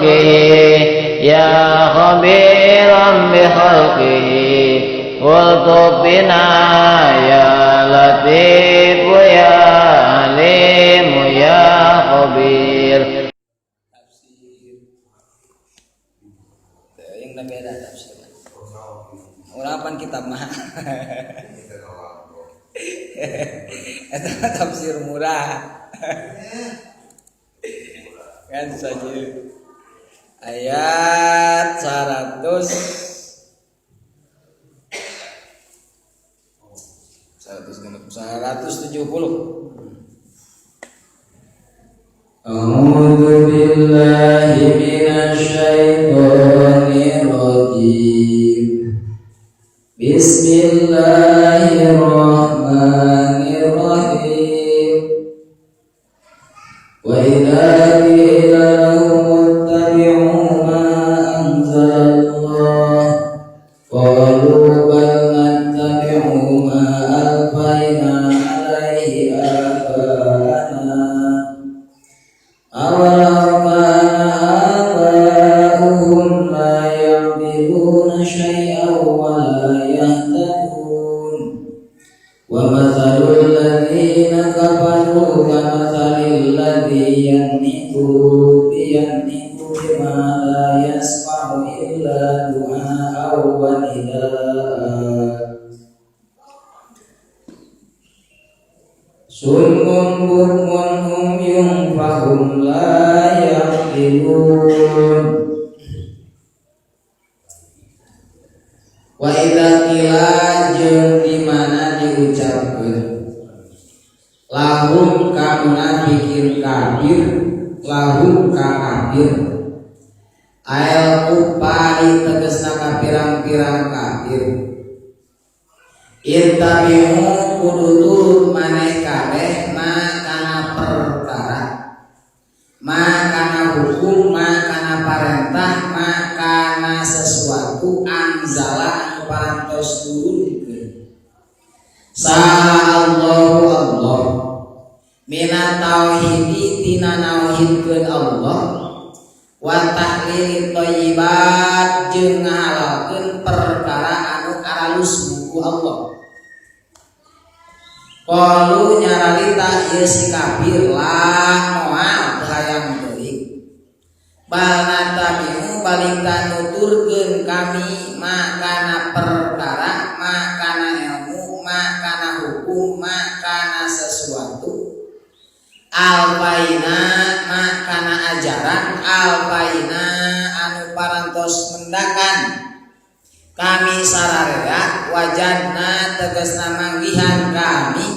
بخلقه يا خبيرا بخلقه والطف بنا يا لطيف يا عليم يا خبير. Tafsir. Yang udah beda tafsir. Urang pan kitab mah. Eta tafsir murah. Kan saja. Ayat 100 170. أعوذ بالله من الشيطان الرجيم. بسم الله الرحمن الرحيم. وإذا قيل لهم اتبعوا ما أنزل الله قالوا بل نتبع ما ألفينا عليه آباءنا أولو كان آباؤهم لا يعقلون شيئا ولا يهتدون. ومثل الذين كفروا كمثل الذي ينعق بما لا يسمع إلا دعاء ونداء صم بكم عمي فهم لا يعقلون. Wa idza qila jeung di mana diucapkeun lahum ka munafikin kafir, lahum ka kafir ail kupari tegesna ka pirang-pirang kafir, ittabi'u kudu turut maneh kabeh ma kana perkara, ma kana hukum, ma kana parentah, ma kana sesuatu anzala anu parantos turunkeun saha Allahu Allah minat tauhidi tina nauhidkeun Allah wa tahlili thayyibat jeung ngahalalkeun perkara anu aralus ku Allah. Qalu nyararita ieu si kafir, lah moal, teu hayang teuing, bal natabi'u balik nuturkeun kami makana perkara, makana ilmu, makana hukum, makana sesuatu alfaina, makana ajaran alfaina anu parantos mendakan kami sararea, wajadna tegesna manggihan kami,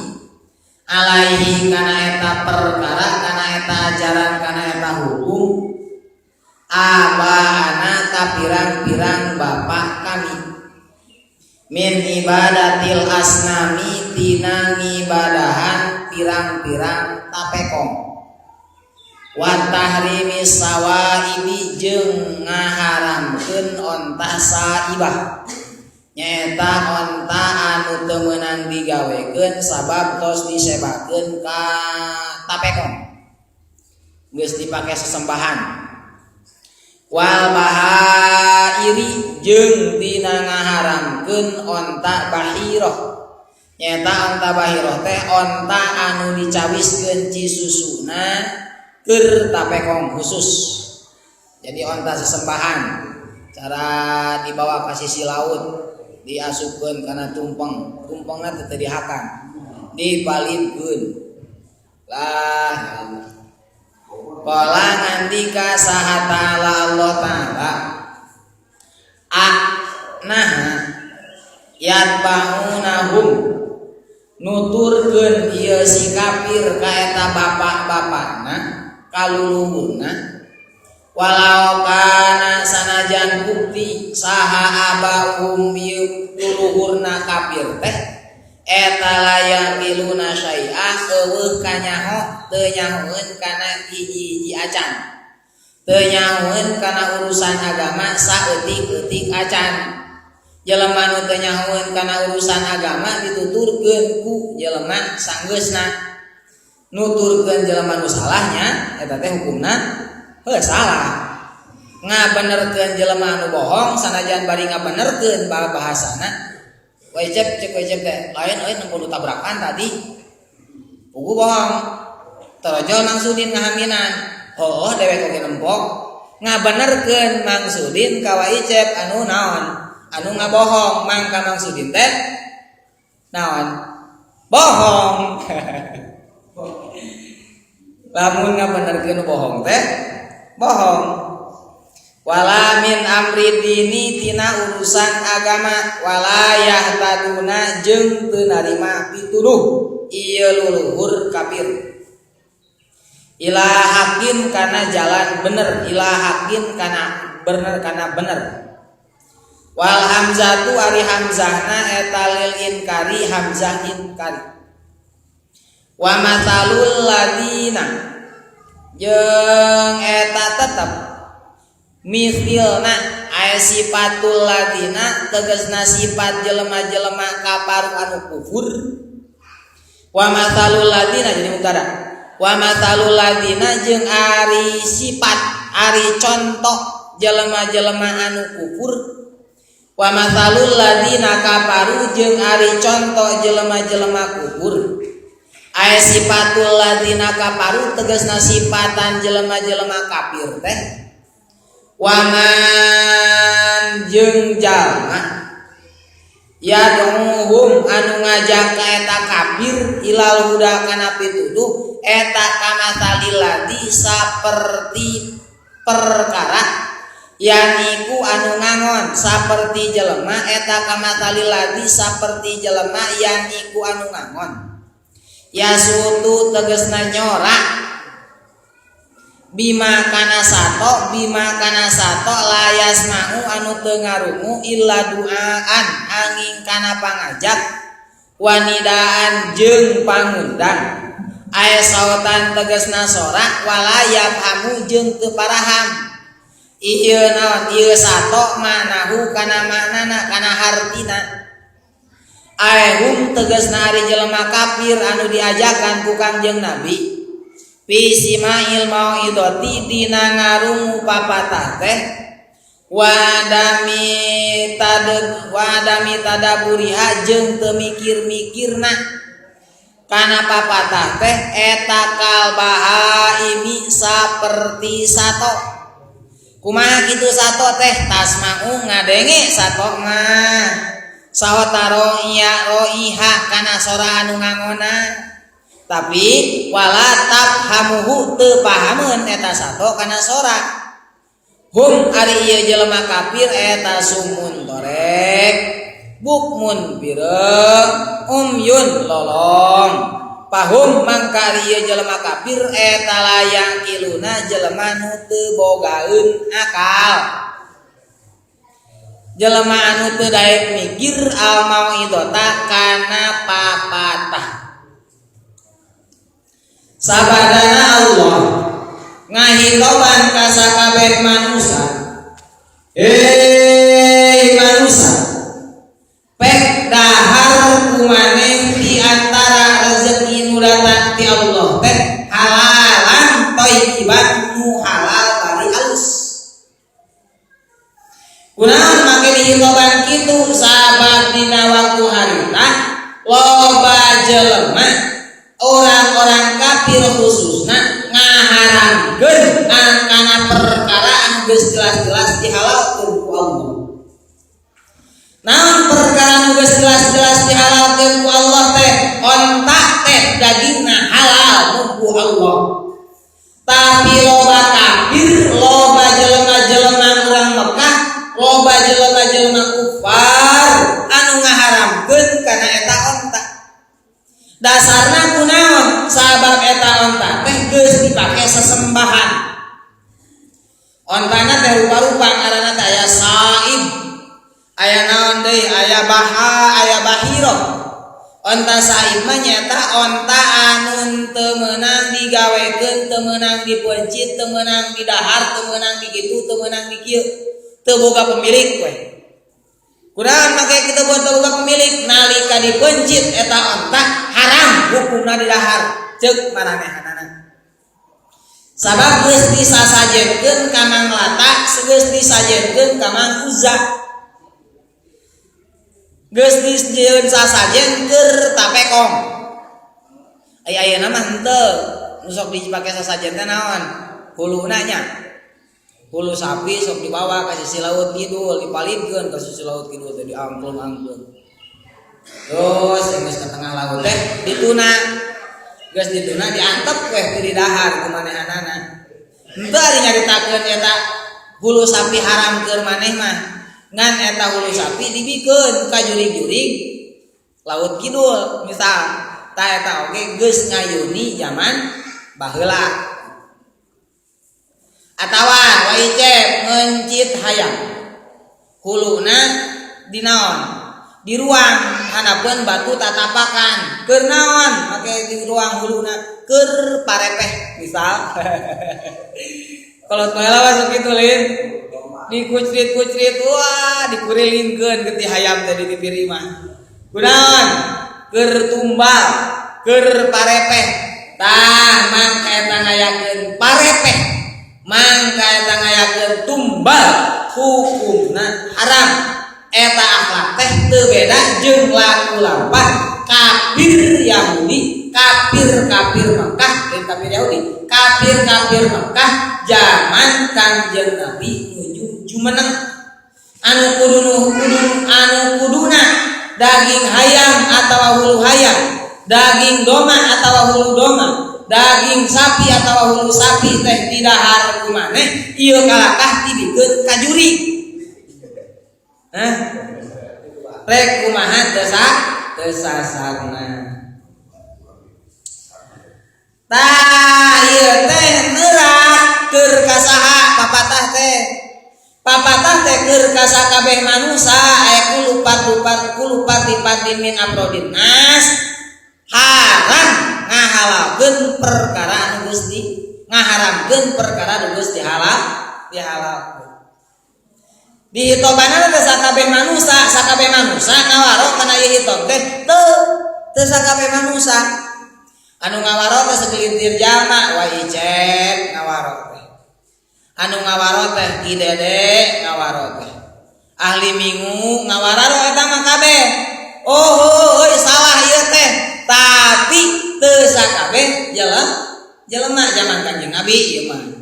alaihi kana eta perkara, kana eta ajaran, kana eta hukum, abana ka pirang-pirang bapak kami, min ibadatil asnami tina ngibadahan pirang-pirang tapekong, wa tahrimi sawaibi jeung ngaharamkeun onta saibah, nyaeta onta anu teu meunang digawekeun sabab tos disebakeun ka tapekong, geus dipake sesembahan, wal bahairi jeung tina ngaharamkeun onta bahiroh, nyaeta onta bahiroh teh onta anu dicawiskeun cisusuna keur tapekong khusus, jadi onta sesembahan. Cara dibawa ke sisi laut, diasupkeun kana tumpeng, tumpengna teu dihakan, dipalidkeun lah ya Allah. Qala ngandika saha ta'ala Allah ta'ala, a nah yatba'unahum nuturkeun ieu si kafir ka eta bapak-bapakna, kaluluhurna, walau kana sanajan bukti saha abahum ieu luluhurna kafir teh eta layaqiluna syai'a eueuh kanyaho, teu nyahoeun kana hiji-hiji acan, teu nyahoeun kana urusan agama saeutik-eutik acan. Jelema nu teu nyahoeun kana urusan agama dituturkeun ku jelema sanggeusna nuturkeun jelema nu salahnya, eta teh hukumna heuh salah. Ngabenerkeun jelema anu bohong sanajan bari ngabenerkeun bahasana. Wajib cek wajib teh lain euy nempo nu tabrakan tadi. Pugu bohong. Torojol Mang Sudin ngahaminan. Oh, dewek oge nempok. Ngabenerkeun Mang Sudin ka Wa Icep anu naon? Anu ngabohong mangka Mang Sudin teh naon? Bohong. Lamun ngabenerkeun bohong teh bohong. Wala min amri dini tina urusan agama wala yahtaduna jeung teu narima pituduh ieu luluhur kafir. Ila hakin kana jalan bener, ila hakin kana bener kana bener. Wal hamzatu ari hamzahna eta lil inkari hamzah inkari. Wa matalul ladina jeung eta tetep misilna aya sifatul ladina tegasna sifat jelema-jelema kaparu anu kufur. Wa matalul ladina jadi mubtada. Wa matalul ladina jeung ari sifat ari contoh jelema-jelema anu kufur. Wa matalul ladina kaparu jeung ari contoh jelema-jelema kufur. Aya sifatul ladina kaparu tegasna sifatan jelema-jelema kafir teh. Waman jeung jalma yad'uhum anu ngajak ka eta kafir ilal huda kana pituduh eta kamasalil ladzi saperti perkara yaniku anu ngangon saperti jelema eta kamasalil ladzi saperti jelema yaniku anu ngangon yasutu tegasna nyorak bima kana sato bima kana sato layas mau anu teu ngarungu illa duaan angin kana pangajak wanidaan jeung pangundang aya sautan tegasna sorak wala yafhamu jeung teu paraham ieu naon ieu sato manahu kana maknana kana hartina aehum tegasna ari jelema kafir anu diajakan ku Kangjeng Nabi fi simail mauidati dina ngarungu papatah teh wadami tadab wadami tadaburiha jeung teu mikir-mikirna kana papatah teh eta kalbahaimi saperti sato. Kumaha kitu sato teh tasma'u ngadenge sato mah sawataro iya roiha kana sora anu ngangona tapi wala tafhamuhu teu pahameun eta sato kana sora. Hum ari ieu jelema kafir eta sumun torek bukmun pireung umyun lolong. Pahum mangka ari ieu jelema kafir eta layang kiluna jelema nu teu bogaeun akal. Jelema anu teu daek mikir al mauidata kana papatah. Sabadana Allah ngahitoban ka sakabeh manusa. Hei manusa, pek dahar kumaneh di antara rezeki nu datang ti Allah teh halalan thayyiban nu halal bari alus. Kunaon make dihitoban kitu sabab dina waktu harita loba jelema orang-orang kafir khususna ngaharamkeun kana perkara anu geus jelas-jelas dihalalkeun ku Allah. Naon perkara anu geus jelas-jelas dihalalkeun ku Allah teh? Onta teh dagingna halal ku Allah. Tapi loba kafir, loba jelema-jelema urang Mekah, loba jelema-jelema kufar anu ngaharamkeun kana eta onta. Dasarna kunaon? Sabab eta onta teh geus dipake sesembahan. Ontana teh rupa-rupa ngaranna teh aya saib, aya naon deui, aya baha, aya bahiro. Onta saib mah nyaeta onta anu teu meunang digawekeun, teu meunang dipeuncit, teu meunang didahar, teu meunang dikitu, teu meunang dikieu, teu boga pemilik we. Kunaon make kitu buat teu boga pemilik? Nalika dipeuncit eta onta haram hukumna didahar ceuk maranehanana. Sabab geus disasajenkeun ka Mang Lata, geus disajenkeun ka Mang Uzza, geus dijieun sasajen keur tapekong. Aya ayeuna mah henteu. Nu sok dipake sasajen teh naon? Huluna nya. Hulu sapi sok dibawa ke sisi laut kidul, dipalidkeun ke sisi laut kidul teh, diangklung-angklung. Terus geus ke tengah laut teh dituna. Geus dituna, diantep weh teu didahar ku manehanana. Henteu ari nyaritakeun eta hulu sapi haram keur maneh mah. Ngan eta hulu sapi dibikeun ka jurig-jurig laut kidul misal. Tah, eta oge geus ngayuni zaman baheula. Atawa wa icep ngencit hayam. Huluna dinaon? Di ruang handapeun batu tatapakan. Keur naon make di ruang huluna? Keur parepeh misal. Kalau baheula masuk kitu lin. Dikucrit-kucrit, wah, dikurilingkeun ke hayam teh di pipir imah. Kunaon? Keur tumbal, keur parepeh. Tah, mangka eta ngayakeun parepeh, mangka eta ngayakeun tumbal, hukumna haram. Eta akhlak teh teu beda jeung laku lampah kafir Yahudi, kafir-kafir Mekah, lain kafir Yahudi, kafir-kafir Mekah zaman Kangjeng Nabi nuju jumeneng. Anu kudu kudu anu kuduna daging hayam atau hulu hayam, daging doma atau hulu doma, daging sapi atau hulu sapi teh didahar ku maneh, ieu kalakah dibikeun ka jurig. Hah? Rek kumaha teu teu sasarna. Tah, ieu teh neurak keur ka saha papatah teh? Papatah teh keur ka sakabeh manusa, aya kulupat-lupat kulupat dipati min afrodin nas, haram ngahalalkeun perkara anu geus di ngaharamkeun perkara anu geus dihalal dihalalkeun. Dihitobanana teh sakabeh manusa, sakabeh manusa ngawaro kana ieu hitob teh? Teu, teu sakabeh manusa. Anu ngawaro teh segelintir jalma, wa icep ngawaro teh. Anu ngawaro teh Ki Dede ngawaro teh. Ahli Minggu ngawararo eta mah kabeh. Oh, oh, salah ieu teh. Tapi teu sakabeh jelema zaman Kanjeng Nabi ieu mah.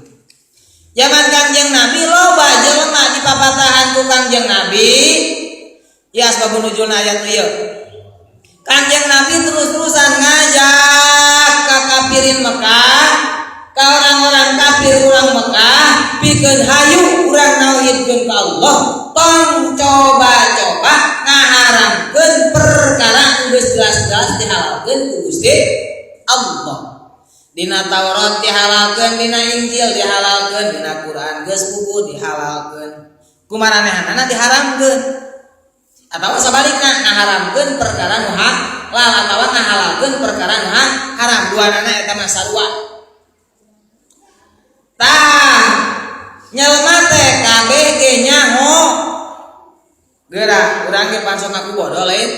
Zaman Kangjeng Nabi loba jelema dipapatahan ku Kangjeng Nabi. Ya, asbabun nuzulna ayat ieu. Kangjeng Nabi terus-terusan ngajak ka kafirin Mekah, ka orang-orang kafir urang Mekah, pikeun hayu urang nauhidkeun ka Allah, tong coba-coba ngaharamkeun perkara nu geus jelas-jelas dihalalkeun ku Gusti Allah. Dina Taurat dihalalkeun, dina Injil dihalalkeun, dina Quran geus puguh dihalalkeun. Kumaranehanana diharamkeun? Atawa sabalikna, ngaharamkeun perkara nu halal atawa ngahalalkeun perkara nu haram, duanana eta mah sarua. Tah, nyelema teh kabeh ge nyaho. Geura urang ge pan sok ngaku bodoh lain?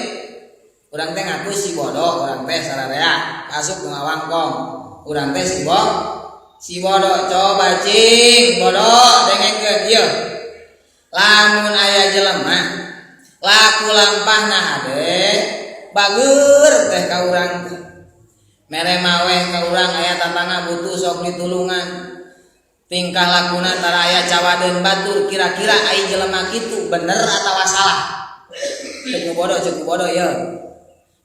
Urang teh ngaku si bodoh, urang teh sararea asup ngawangkong. Urang teh si bodoh, coba cing bodoh dengekeun ieu. Lamun aya jelema laku lampahna hade, bager teh ka urang teh. Mere maweh ka urang, aya tatangga butuh sok ditulungan. Tingkah lakuna tara aya cawadeun batur, kira-kira ai jelema kitu bener atawa salah? Cek bodoh, cek bodoh ya.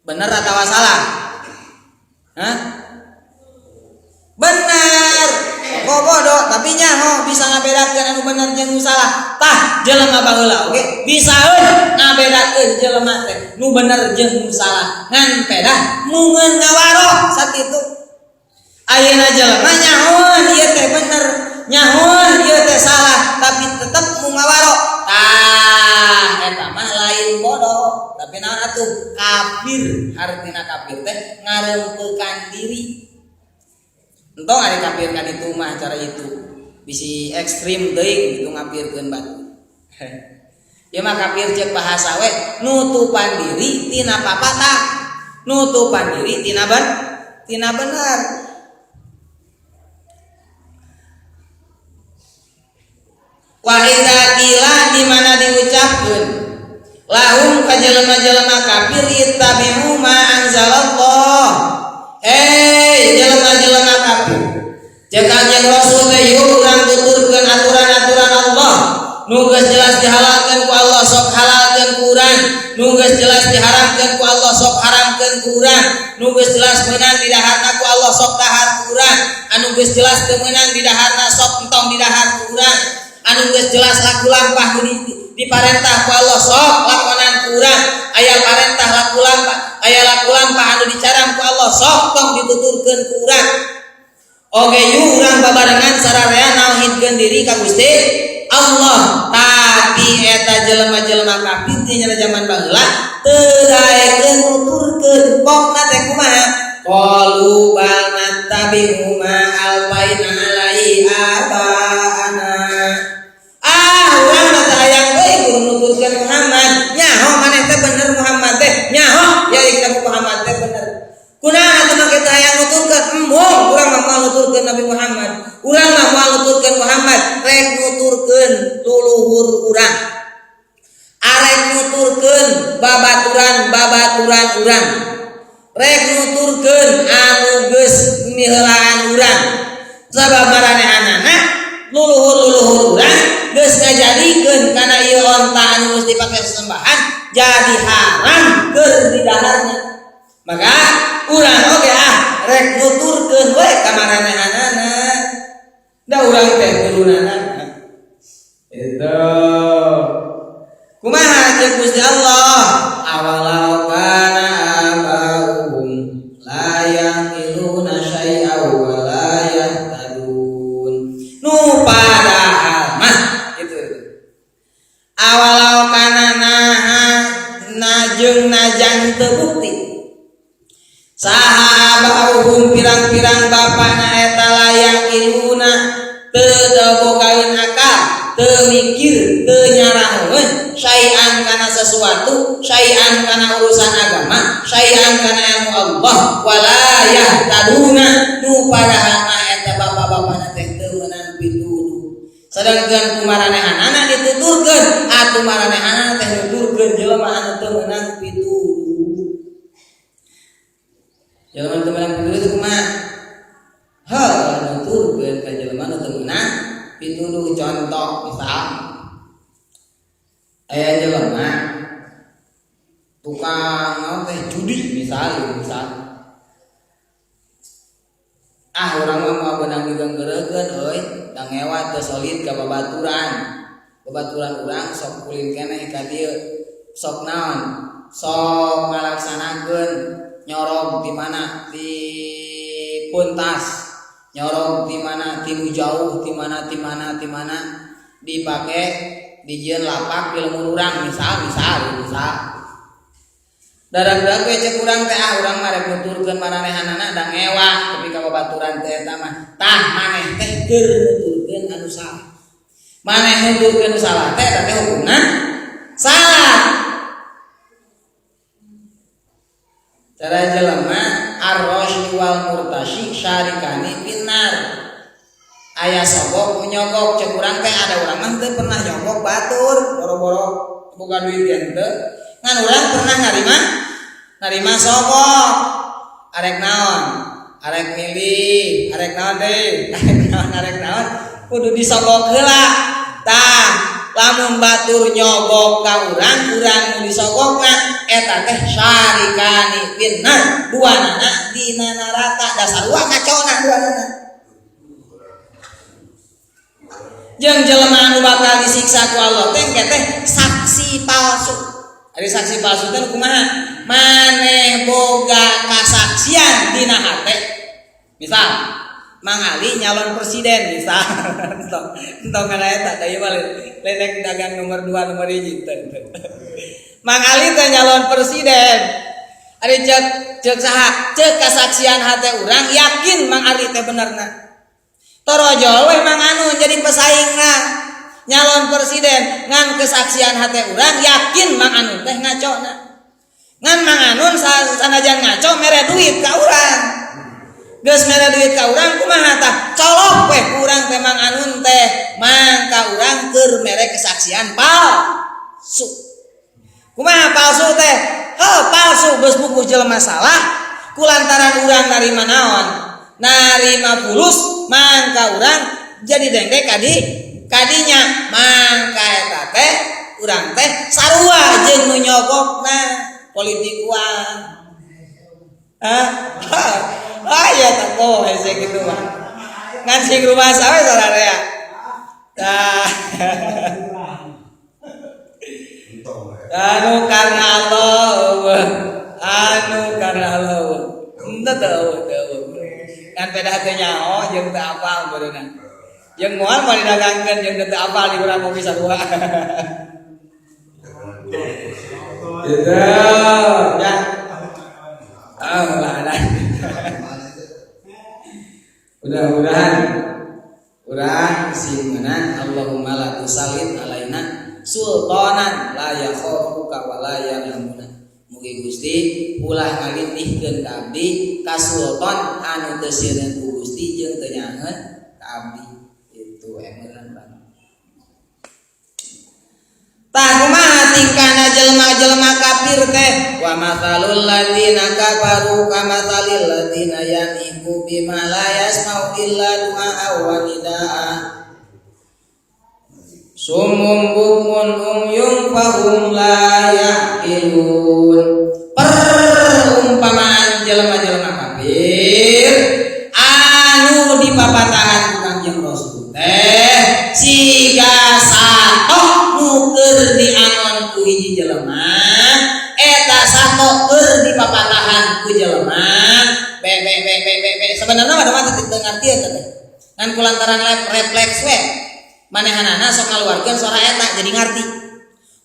Bener atawa salah? Hah? Bener. Kok bodoh tapi nyaho bisa ngabedakeun anu bener jeung nu salah. Tah, jelema baheula oge bisaeun ngabedakeun jelema teh nu bener jeung nu salah. Ngan pedah mungeun ngawaro sakitu. Ayeuna jelema nyahoan ieu teh bener, nyahoan ieu teh salah, tapi tetep mu ngawaro. Tah, eta mah lain bodoh, tapi naon atuh? Kafir. Hartina kafir teh ngareumpeukan diri. Entong ari kafir ka ditu mah cara itu. Bisi ekstrim teuing gitu ngapirkeun batu. Ieu mah kafir cek bahasa we nutupan diri tina papatah. Nutupan diri tina bener. Wa idza qila di mana diucapkeun lahum ka jelema-jelema kafir ittabi'u ma anzalallah. Hei jelema-jelema kafir, cek Kanjeng Rasul teh yuk urang tuturkeun aturan-aturan Allah. Nu geus jelas dihalalkeun ku Allah sok halalkeun ku urang, nu geus jelas diharamkeun ku Allah sok haramkeun ku urang, nu geus jelas meunang didaharna ku Allah sok dahar ku urang, anu geus jelas teu meunang didaharna sok entong didahar ku urang, anu geus jelas laku lampah diparentah ku Allah sok lakonan ku urang, aya parentah laku lampah, aya laku lampah anu dicaram ku Allah sok tong dituturkeun ku urang. Oge yuk urang babarengan sararea nauhidkeun diri ka Gusti Allah. Tapi eta jelema-jelema kafir teh nya zaman baheula teu daekeun nuturkeun pokna teh kumaha? Qalu bal nattabi'u ma alfaina alaihi aba'ana. Ah, urang mah teu hayang deui kudu nuturkeun Muhammad. Nyaho maneh teh bener Muhammad teh. Nyaho ya Nabi Muhammad teh bener. Kunaon atuh make teu hayang nuturkeun? Embung urang mah moal nuturkeun Nabi Muhammad. Urang mah moal nuturkeun Muhammad, rek nuturkeun luluhur urang. Arek nuturkeun babaturan-babaturan urang. Rek nuturkeun anu geus miheulaan urang. Sabab maranehanana luluhur-luluhur urang geus ngajadikeun kana ieu onta anu geus dipake sesembahan jadi haram keur didaharna. Maka urang oge ah rek nuturkeun we ka maranehanana. Da urang teh turunanana. Itu. Kumaha ceuk Gusti Allah? Awalau kana aba'uhum la yaqiluna syai'an wa la yahtadun. Nu padahal mah itu. Awalau kana naha najeung najang teu bukti. Saha aba'uhum pirang-pirang bapana eta la yaqiluna teu bogaeun akal, teu mikir, teu nyaraheun syai'an kana sesuatu, syai'an kana urusan agama, syai'an kana ilmu Allah, wala yahtaduna nu padahal mah eta bapa-bapana teh teu meunang pituduh. Sedangkan ku maranehanana dituturkeun, atuh maranehanana teh nuturkeun jelema anu teu meunang pituduh. Jelema teu meunang pituduh itu kumaha? Heuh, nuturkeun ka jelema nu teu meunang pituduh. Contoh misal aya jelema tukang naon teh judi misal, misal. Ah urang mah moal beunang digeunggeureukeun euy, da ngewa teu solid ka babaturan. Babaturan urang sok ulin keneh ka dieu. Sok naon? Sok ngalaksanakeun nyorog di mana? Di Puntas. Nyorog di mana? Ti nu jauh, di mana, di mana, di mana dipake dijieun lapak di lembur urang misal, misal, misal. Dadak-dadak we ceuk urang teh ah urang mah rek nuturkeun maranehanana da ngewa tapi ka babaturan teh eta mah. Tah maneh teh keur nuturkeun anu salah. Maneh nuturkeun anu salah teh eta teh hukumna salah. Cara jelema ar-rasyi wal murtasyi syarikani finnar. Aya sogok nyogok ceuk urang teh ada urang mah teu pernah nyogok batur boro-boro boga duit ge henteu. Ngan urang pernah narima sogok. Arek naon? Arek milih, arek naon deui? Arek naon, arek naon? Kudu disogok heula. Tah, lamun batur nyogok ka urang, urang nu disogokna eta teh syarikani finnar, duanana dina neraka. Dasar sarua ngacona duanana. Jeung jelema anu bakal disiksa ku Allah teh engke teh saksi palsu. Ari saksi palsu teh kumaha? Maneh boga kasaksian dina hate. Misal Mang Ali nyalon presiden misal. Entong kana eta da ieu mah lenek dagang nomor 2 nomor 1 teu. Mang Ali teh nyalon presiden. Ari cek saha? Cek kasaksian hate urang yakin Mang Ali teh benerna. Torojol weh Mang Anu jadi pesaingna nyalon presiden ngan kesaksian hate urang yakin Mang Anu teh ngacona. Ngan Mang Anun sanajan ngaco mere duit ka urang. Geus mere duit ka urang kumaha tah? Colok weh ku urang teh Mang Anun teh, mangka urang keur mere kesaksian palsu. Kumaha palsu teh? Heuh, palsu geus bukuh jelema salah kulantaran urang narima naon? Narima fulus, mangka urang jadi dengdek kadi kadinya, mangka eta teh urang teh sarua jeung nu nyogokna politik uang. Hah? Ah ya tak kok hese kitu mah. Ngan sing rumah sawe sararea. Tah. Anu karena Allah, anu karena Allah. Henteu teu teu. Kan pedah teu nyaho jeung teu apal beureunan. Jeung moal moal didagangkeun jeung teu apal di urang kopi sarua. Gitu ya. Ah, lah. Mudah-mudahan urang sing meunang. Allahumma la tusallit alaina sultanan la yakhafuka wa la yarhamuna. Mugi Gusti ulah ngalintihkeun ka abdi ka sultan anu teu sieun ku Gusti jeung teu nyaheun ka abdi. Itu emeran banget. Tah kumaha tingkahna jelema-jelema kafir teh? Wa matsalul ladzina kafaru kamatsalil ladzina yaniqu bima la yasma'u illa du'a wa nidaa. Sumum bukmun umyun fahum la yaqilun. Perumpamaan jelema-jelema kafir anu dipapatahan ku Kangjeng Rasul teh siga sato nu keur diangon ku hiji jelema, eta sato keur dipapatahan ku jelema be be be be be be. Sebenarnya mah mah teu ngarti eta teh, ngan kulantaran refleks we manehanana sok ngaluarkeun suara eta jadi ngarti.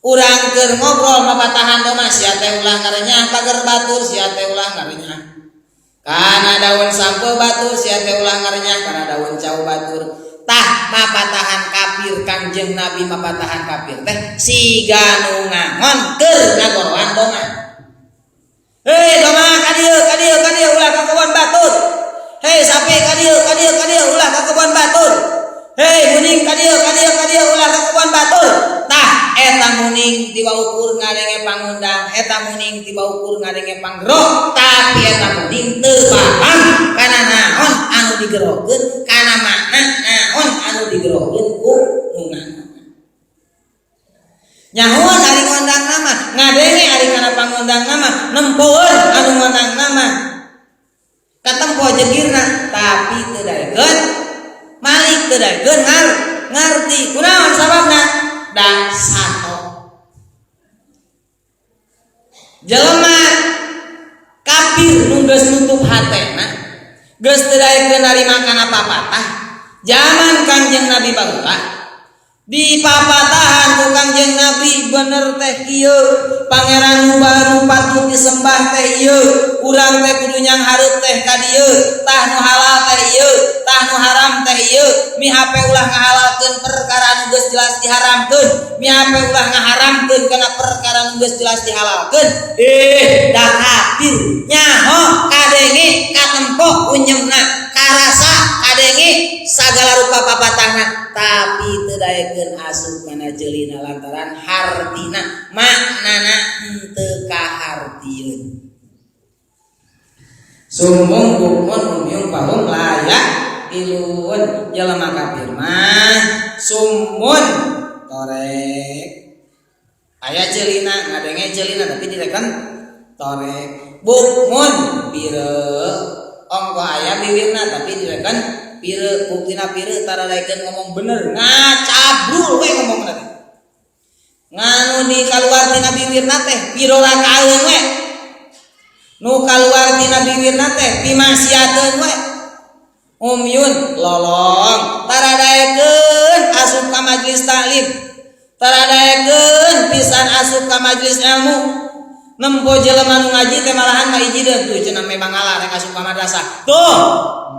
Urang keur ngobrol mapatahan domah, sia teh ulah ngarenyah pager batur, sia teh ulah ngarenyah kana daun sampe batur, sia teh ulah ngarenyah kana daun cau batur. Tah mapatahan kafir Kangjeng Nabi mapatahan kafir teh siga nu ngangon keur ngagoroan domah. Hei domah ka dieu ka dieu ka dieu ulah ka kebon batur. Hei sapi ka dieu ka dieu ka dieu ulah ka kebon batur. Hei muning ka dieu ka dieu ka dieu ulah ka kebon batur. Tah eta muning tiba ukur ngadenge pangundang, eta muning tiba ukur ngadenge panggero, tapi eta muning teu paham kana naon anu digerokeun, kana makna naon anu digerokeun ku nu ngangon. Nyahoan ari ngondang nama, ngadenge ari kana pangundang nama, nempoeun anu ngondang nama. Katempo jegirna tapi teu daekeun malik, teu daekeun ngarti. Kunaon sababna? Da sato. Jelema kafir nu geus nutup hatena, geus teu daekeun narima kana papatah. Zaman Kangjeng Nabi baheula dipapatahan ku Kangjeng Nabi bener teh kieu, pangeran nu baru patut disembah teh ieu, urang teh kudu nyang hareup teh ka dieu, tah nu halal teh ieu, tah nu haram teh ieu, mihape ulah ngahalalkeun perkara nu geus jelas diharamkeun, mihape ulah ngaharamkeun kana perkara nu geus jelas dihalalkeun. Da kafir nyaho kadenge katempo unyemna, karasa kadenge sagala rupa papatahna, tapi teu daekeun asup kana jeulina lantaran hartina maknana henteu kahartieun. Sumung bukmun umyung pahum layak ilun. Jelema kafir mah sumun torek, aya ceulina ngadenge ceulina tapi direken torek. Bukmun pire, ongko aya bibirna tapi direken pire, buktina pire tara daekeun ngomong bener, ngacabrul we ngomongna teh. Nganu di kaluar tina bibirna teh pirorakaeun we, nu kaluar tina bibirna teh pimaksiateun we. Umyun lolong tara daekeun asup ka majelis taklim, tara daekeun pisan asup ka majelis ilmu. Nempo jelema nu ngaji teh malahan ngaijideun tuh cenah me bangala rek asup ka madrasah tuh.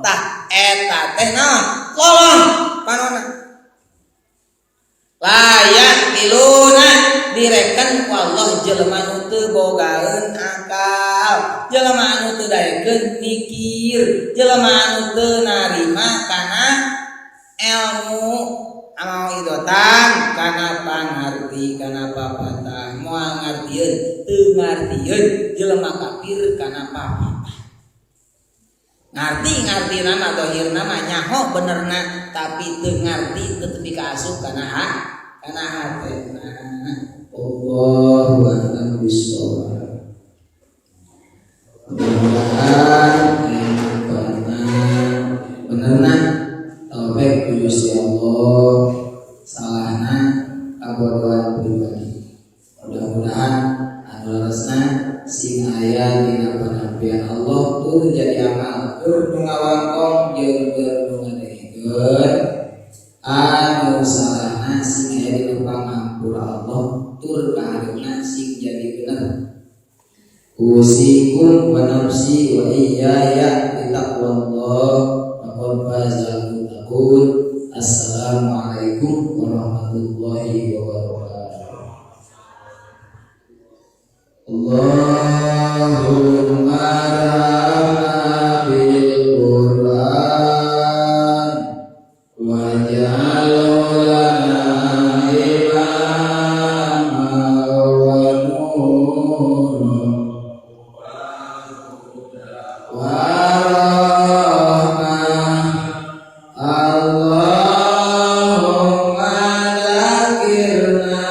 Tah eta teh naon? Lolong panona. Layak tiluna Direken ku Allah jelema nu teu bogaeun akal, jelema anu teu daekeun mikir, jelema anu teu narima kana ilmu amal idotan kana pangarti kana papatah, moal ngartieun, teu ngartieun jelema kafir kana papatah. Ngarti ngarti nama dohir nama nyaho benerna tapi teu ngarti teu tepi ka asup kana hak kana hatena. Allahu a'lam bishawab. Mudah-mudahan benerna taufik ku Gusti Allah, salahna kabodohan pribadi. Mudah-mudahan anu leresna sing aya dina panampian Allah tur jadi amal tur nu ngawangkong jeung keur nu ngadengekeun. Anu salahna sing aya dina pangampura Allah tur kahareupna sing jadi bener. Usikum wa nafsi wa iyaya bitaqwallah faqad fazal muttaqun. Assalamualaikum warahmatullahi wabarakatuh. Allahumma rahma bil Qur'an waj'alhu lana imama wa nura wa rahmah. Allahumma dzakirna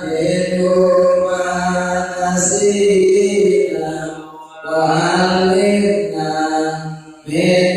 minhu ma nasina wa 'allimna minhu.